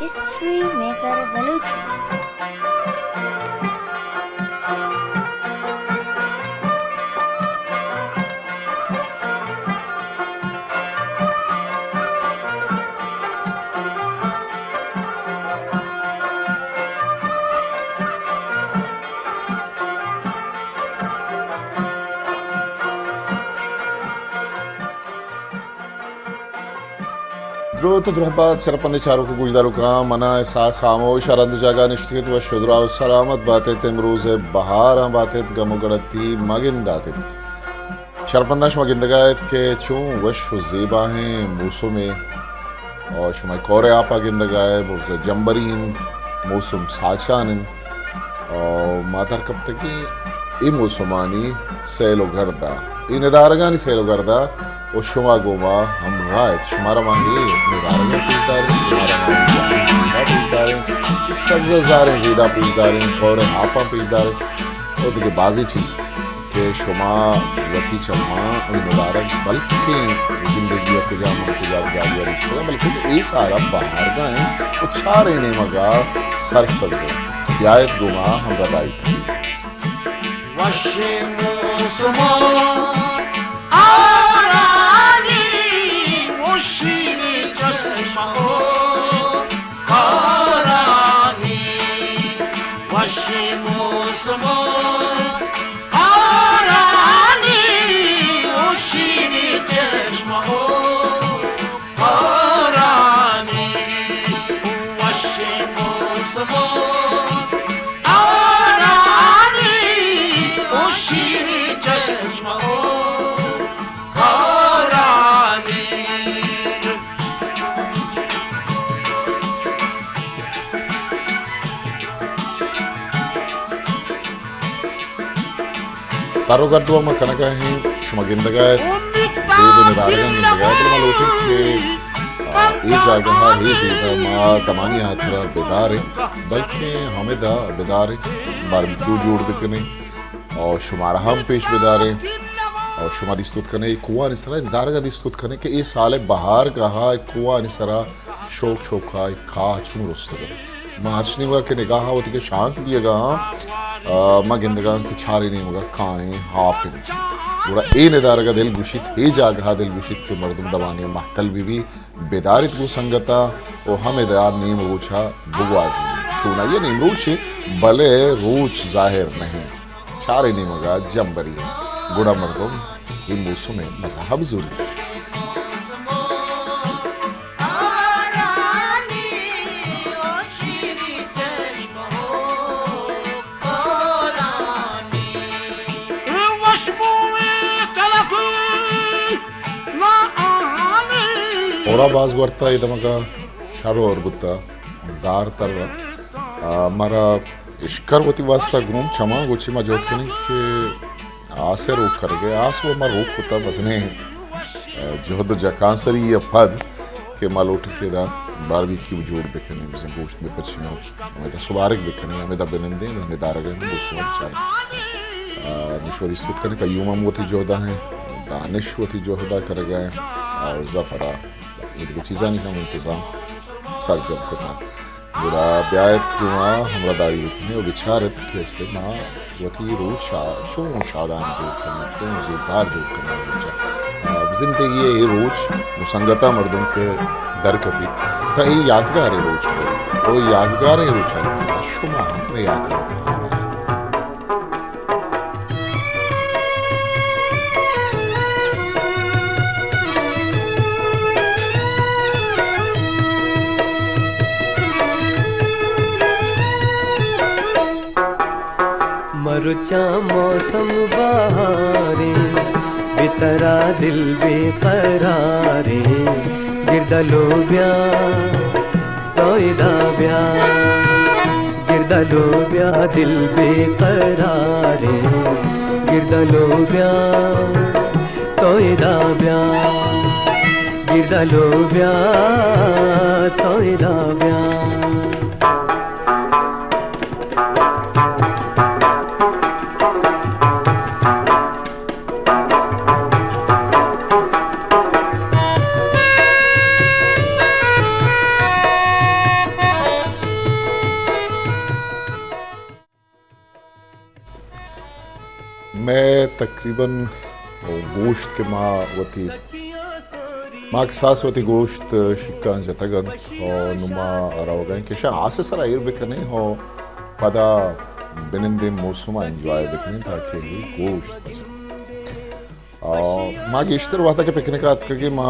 History maker Balochi. دروت ءُ درہبات شرپندیں چاروک ءُ گوشداروکاں، من آں اسحاق خاموش، ہر ہند ءُ جاگہ نشتگ ات، وش ءُ دراہ ءُ سلامت بات ات، امروز ءِ بہاراں بات ات، گم ءُ گڑتی مہ گندات ات۔ شرپنداں شما گندگا ات کہ چون وش ءُ زیبائیں موسمے، اور شما کور ءِ آپا گندگا ات، برز ءَ جمبری انت، موسم ساچان انت۔ او ما درکپتگیں اے موسمانی سیل ءُ گرد ءَ، اے ندارگانی سیل ءُ گرد ءَ، ءُ شما گوں ما ہمراہ ات۔ شمارا ما اے ندارگاں پیش داریں، شمارا ما اے جوانیں زیبا پیش داریں، سبز ءُ زاریں زیدا پیش داریں، کوریں آپاں پیش داریں، ءُ دگہ بازیں چیز کہ شما وتی چماں اے ندارگ بلکیں زندگی ءِ کجام ءُ کجام جاگہے ءَ دیستگ، بلکیں اے سال ءَ بہارگاہ انت ءُ چاریں نیمگ ءَ سرسبز انت۔ بیایت گوں ما ہمراہداری کنیت۔ وشیں موسم ءُ آرانی، وشیں چشمہ ءُ کارانی، وشیں موسم ءُ آرانی، وشیں چشمہ ءُ کارانی، وشیں موسم ءُ آرانی، وشیں چشمہ ءُ کارانی۔ تر ءُ گرد ءَ ما کنگا ایں، شما گندگا ات، زیب ءُ ندارگاں گندگا ات، بلے ما لوٹیں کہ، آ، اے جاگہ ءَ، اے زیب ءَ ما دمانی ہاترا بداریں، بلکیں ہمدا بداریں، باربیکیو جوڑ بکنیں اور شمارا ہم پیش بداریں اور شما دیست کت کنے اے کوہانی سرا، ندارگاں دیست کت کنے کہ اے سال ءِ بہارگاہ ءَ اے کوہانی سرا شوک شوکا اے کاہ چون رستگ انت۔ ما ہرچ نیمگا کہ نگاہ ءَ وتی کہ شانک دیگا آں، آ، ما گندگا آں کہ چاریں نیمگا کاہیں آپ انت۔ گڑا اے ندارگا دل گوشیت، اے جاگہا دل گوشیت کہ مردم دمانے مہتل بہ بی، بداریت گوں سنگتاں ءُ ہمدا نیم روچا بگوازینیت۔ چونائی ءَ نیم روچے، بلے روچ ظاہر نہ انت۔ چاریں نیمگا جمبری انت۔ گڑا مردم اے موسم ءِ مزہ ءَ بزوریت۔ ہورا باز گورتا اے دمگا شر ہور بوتا، دار تر، آ، مارا اشکر وتی واسطہ گوم چماں گوچی ما جہد کنیں کہ آس ءِ روک کرگے، آس ءَ ما روک کتا، مزنیں، آ، جہد ءُ جکانسری ءَ پد کہ ما لوٹیں کہ ادا باربیکیو جوڑ بکنیں، بزاں گوشت بپچیں، ہمیدا سبارگ بکنیں، ہمیدا بنندیں، ادا ندارگ ءَ ہم گوشت بچاریں۔ آ، نشو دیست کت کنیں، قیوم ہم وتی جہدا ہیں، دانش وتی جہدا کرگا ہیں، اور ظفرا اے دگہ چیزانی ہم انتظام سرجم کتاں۔ گڑا بیایت گوں ما ہمراہداری بکنیں ءُ بچارت کہ استے ما وتی روچ ءَ چون شادان جوڑ کنیں، چون زیبدار جوڑ کنیں۔ روچ ءَ، آ، زندگی ءِ اے روچ گوں سنگتاں مردم کہ در کپیت، تہ اے یادگاریں روچ بیت۔ ءُ یادگاریں روچانی تہا شما ہم مئے یادگار۔ مرچاں موسم بہاریں، بے ترا دل بے قراریں، گرد ءَ لوبیاں تو ادا بیا، گرد ءَ لوبیاں دل بے قراریں، گرد ءَ لوبیاں تو ادا بیا، گرد ءَ لوبیاں تو ادا بیا۔ مئے تقریباً گوشت کہ ما وتی، ما کساس وتی گوشت شکاں جتگ انت و نوں ما روگ ء ایں کشاں آس ء سرا ایر بکنیں و پدا بنندیں موسم ء انجوائے بکنیں تاکہ گوشت بزاں۔ آ، ما گیشتر وھدے کہ پکنک ء اتکگیں، ما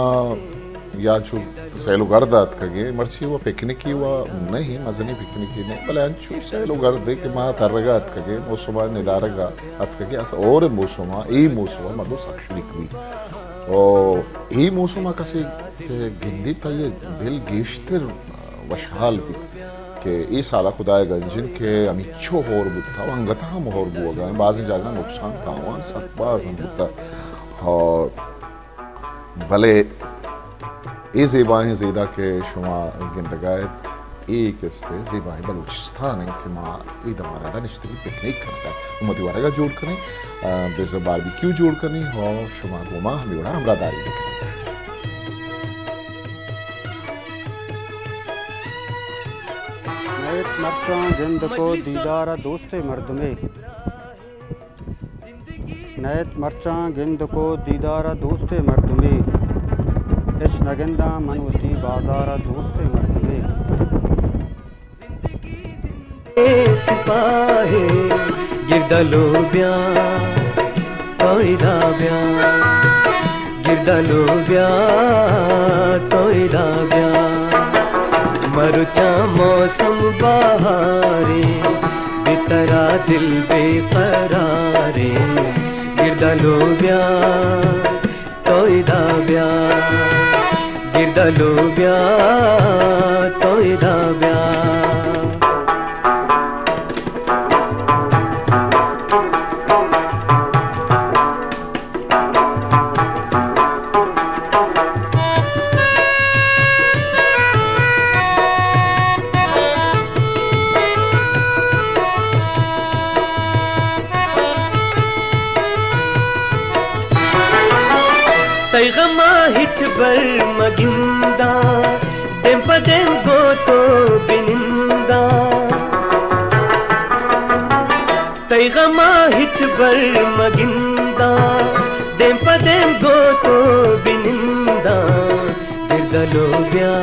یا چو سیل و گرد ء اتکگیں، مرچی و پکنکی و نہ ایں، مزنیں پکنکی نہ ایں، بلے انچو سیل و گردے کہ ما ترگ ء اتکگیں، موسم ء ندارگ ء اتکگیں، اصل اور موسم ء، اے موسم ء مردم سک شریک بیت۔ و اے موسم ء کسے کہ گندیت آئی ء دل گیشتر وشحال بیت کہ اے سال ء خدائے گنجن کہ ہمینچو ہور بوتا و انگت ہم ہور بوگا انت، بازیں جاگہ نقصان تاوان سک باز ہم بوتا۔ اور بلے اے زیبائیں زیدا کہ شما گندگا ات، اے کسے زیبائیں بلوچستان انت کہ ما اے دمانا دا نشتگیں پکنک کنگا انت۔ وتی ورگا جوڑ کنیں، آ، بزاں باربیکیو جوڑ کنیں اور شما گوما ہمے وڑا ہمراہداری بکنیت۔ نئیت مرچاں گندکو دیدار ء دوستیں مردمے۔ نئیت مرچاں گندکو دیدار ء دوستیں مردمے۔ ہچ نہ گنداں من وتی بازار ء دوستیں مردمے۔ سپاہے گرد ء لوبیا تو ادا بیا، گرد ء لوبیا تو ادا بیا۔ مرچاں موسم بہارے، بے ترا دل بے قرارے، گرد ء لوبیا تو ادا بیا، گرد ء لوبیا تو ادا بیا۔ تئی غم ء ہچ بر مہ گنداں، دیم پہ دیم گوں تو بہ ننداں۔ تئی غم ء ہچ بر مہ گنداں، دیم پہ دیم گوں تو بہ ننداں۔ گرد ء لوبیا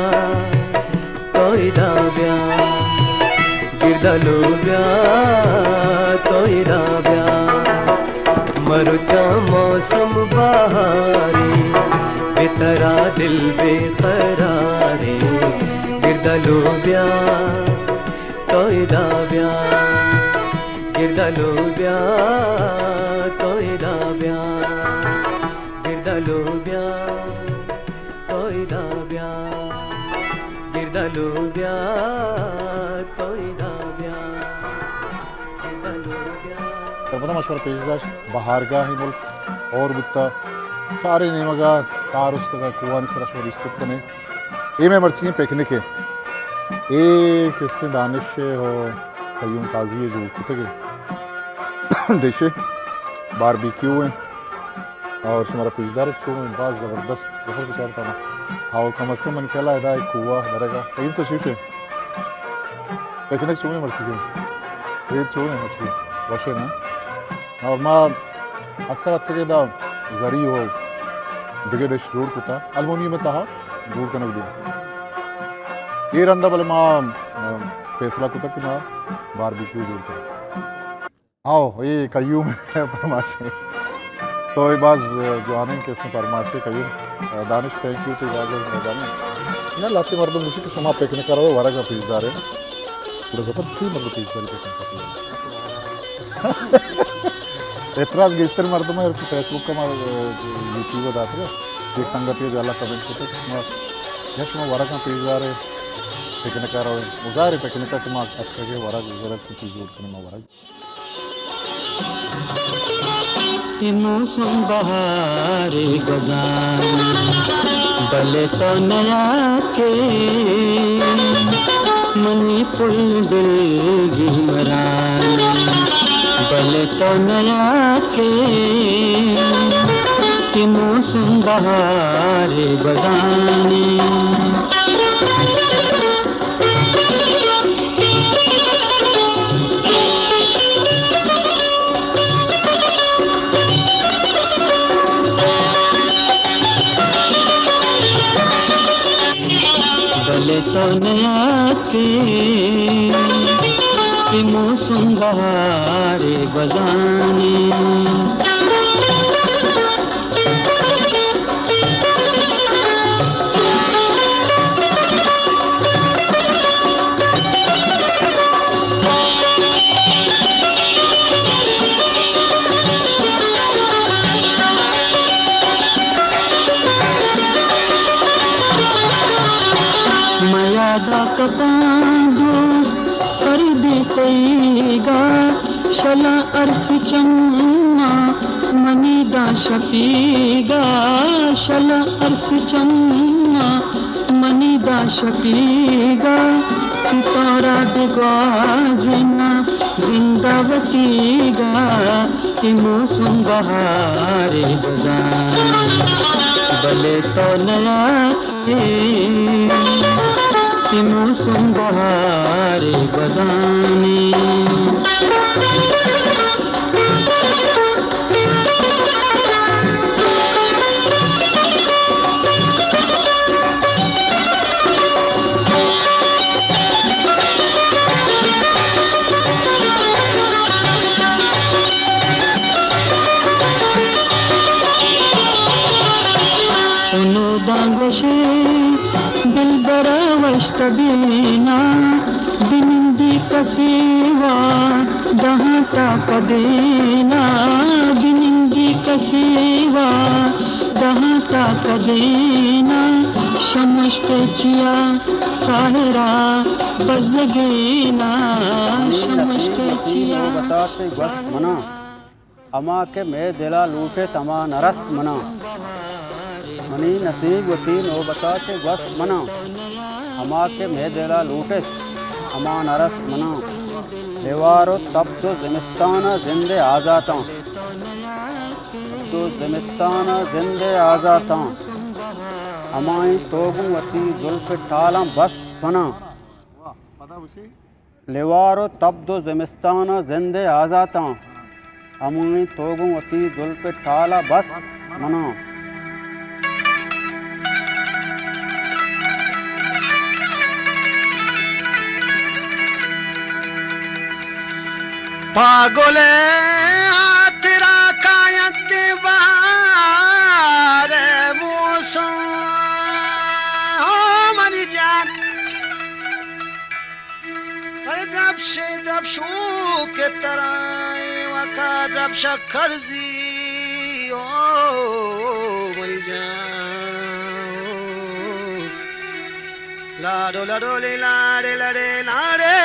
تو ادا بیا، گرد ء لوبیا تو ادا بیا۔ مرچاں موسم بہارے، بے ترا دل بے قرارے۔ گرد ء لوبیا تو ادا بیا، گرد ء لوبیا تو ادا بیا، گرد ء لوبیا تو ادا بیا، گرد ء لوبیا تو ادا بیا، گرد ء لوبیا۔ سرپدا ما شمارا پیش داشت بہارگاہیں ملک ہور بوتا، شارے نیمگا کار استگا، کوہانی سرا شما دیست کنے۔ اے مئے مرچی پکنک ہے۔ اے کسے دانش ہے و قیوم قاضی ہے جوڑ کتگے۔ ڈش ہے، باربیکیو ہے۔ اور شمارا پیشدار چون باز زبردست، بہت بچار تھا۔ ہاو کم از کم من خیال ہے ادا ایک کوہ درگا۔ قیوم تو چوش ہے؟ پکنک چون ہے مرچی کے؟ ریت چون ہے مرچی؟ وشے نا؟ اور ما اکثر اتکگے دا زری و دگہ ڈش جوڑ کتا، المونیم تہا جوڑ کنگ بیت۔ اے رندا بلے ما، آ، فیصلہ کتا کہ ما باربیکیو جوڑ کنیں۔ آؤ، اے قیوم ہے فرمائش ہے۔ تو اے باز جوانیں کہ اس نے فرمائش ہے قیوم۔ دانش، تھینک یو، تو واجہ مہربانی۔ نا لہتے مردم گوشی کہ شما پکنک کرو، ورگا پیش دارے۔ گڑا زبر چی مردم پیش داری پکنک کرو؟ اعتراض گیشتر مردم ہے، ہرچی فیس بک کا ما، یوٹیوب داتگا۔ ایک سنگتی ہے جو اللہ کمنٹ کرتا کہ شما، یا شما ورگا پیش دارے، پکنک کرو۔ مظاہر پکنک کہ ما اتکگے ورگ وغیرہ سے چیز جوڑ کریں ما ورگ۔ اے موسم بہارے گوزان، بلے تو نیاتکے، منی پل دل گیمران، بلے تو نیاتکے، اے موسم بہارے گوزان۔ کہ موسم بہار ءِ بزانے۔ میادا کپاں دوست، پردے تئیگا، شلا ارس چماں منی داں شپیگا، شلا ارس چماں منی داں شپیگا، چتورا بگوازیناں زندہ وتیگا، کہ موسم بہار ءِ بزاں، بلے تو نیا کہ موسم بہار ءِ بزانے۔ انو داں گوشے دلبرا وش تبینا، بنندی کسیوا دہاں تا کدینا، بنندی کسیوا دہاں تا کدینا، شمشتے چیا ساحرا بزگینا، منی نصیب شمشتے وتی چیا۔ نوبتا چہ گوست منا، ہما کہ مئے دلا لوٹت ہما نرست منا۔ منی نصیب وتی نوبتا چہ گوست منا، ہما کہ مئے دلا لوٹت ہما نرست منا۔ لیوار و تبد و زمستان ءَ زند ءِ آزاتاں، تبد و زمستان ءَ زند ءِ آزاتاں، ہمائیں تو گوں وتی زلف ءِ ٹالاں بست منا۔ لیوار و تبد و زمستان ءَ زند ءِ آزاتاں، ہموئیں تو گوں وتی زلف ءِ ٹال ءَ بست منا۔ پاگل ءِ ہاترا کاینت بہار ءِ موسم، او منی جان۔ اے درپش، درپشوک ترائیں وکا درپشک کرزی، او منی جان۔ لاڈو لاڈو لے لاڑے لاڑے لاڑے۔